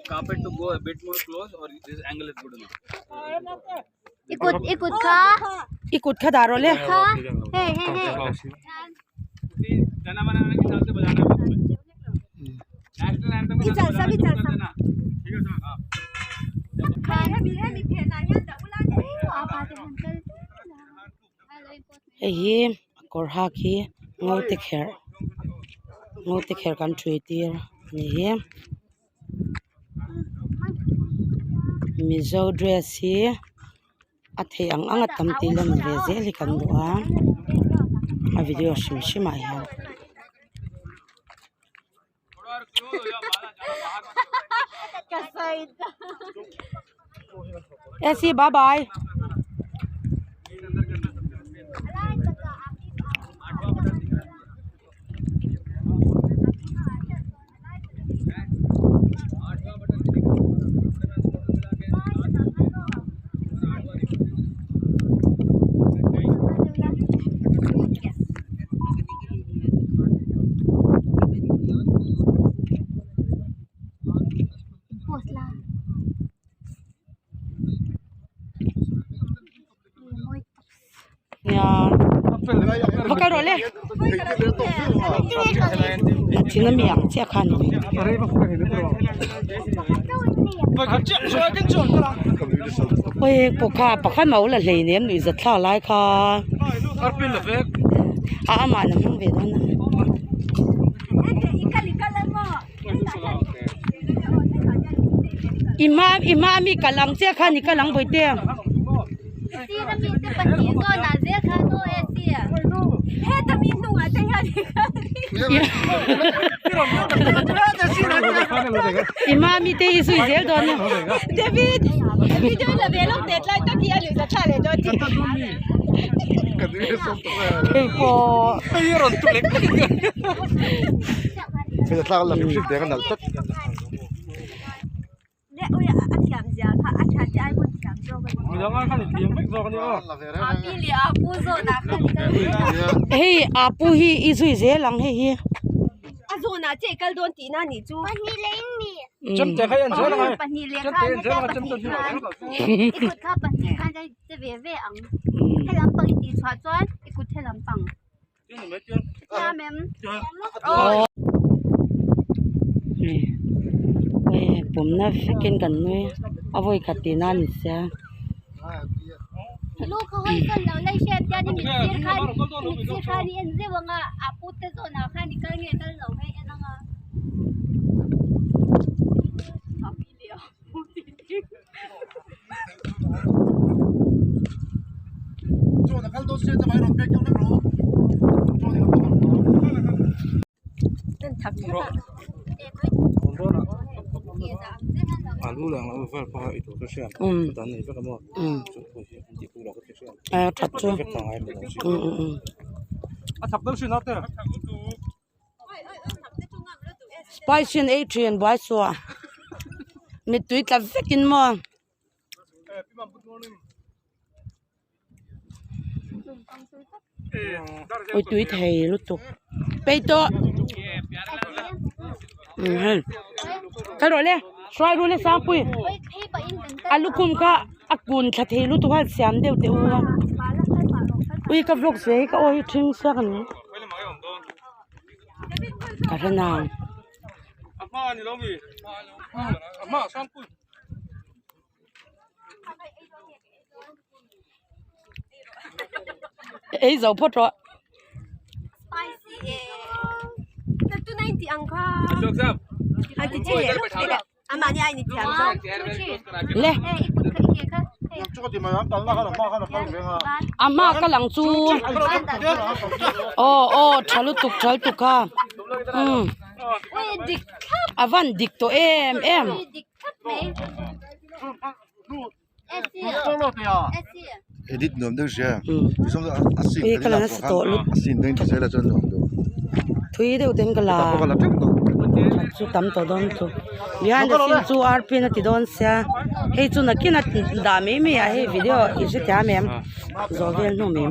Carpet to go a bit more close or this angle is good enough. I kut i kut kha. I kut kha dah rawh le. Kha hei hei hei. Hei hi kawr hak hi ngo te kherh ngo te kherh kan thui tir a ni hi mizo dress hi a theih ang ang a tam tih lan ve zel hi kan duh a a video hrim hrim ah hian. Esi bye bye. Nia va kal rawh le thing ami ang chiah khan oi pawh kha pakhat mah ula hleinem nuih zat thlak lai kha a amah an hmang ve dawn a. I hma i hma ami kal ang chiah khan i kal ang bawihte. I hma ami te hi zui zel dawn a. Hei pawh. Hei apu hi i zui zel ang hei hi. Pumna vekin kan nui a vawi khat tih na a ni sia. A that chu spicy an ei thin buai suah mittui tla vekin maw. Ui tui thei lutuk peih tawh hei kal rawh le hruai ru le sangpui a lukhum kha a kun thla thei lutuk a siam deuh teh u a ui ka vlog ve hi ka aw hi ṭhing siak a ni ka hre nang. Ei zo phawt rawh. Le. A hma ka lang chu. Aw aw tha lutuk tha lutuk kha. Umm. A van dik tawh em em. Edit nuam deuh sia Thui deuh ten ka la chu tam tawh dawn chu behind the scene chu ar pin a ti dawn sia hei chu nakin a dah mai mai ah hei video i hrethiam em zawh vel hnu mai.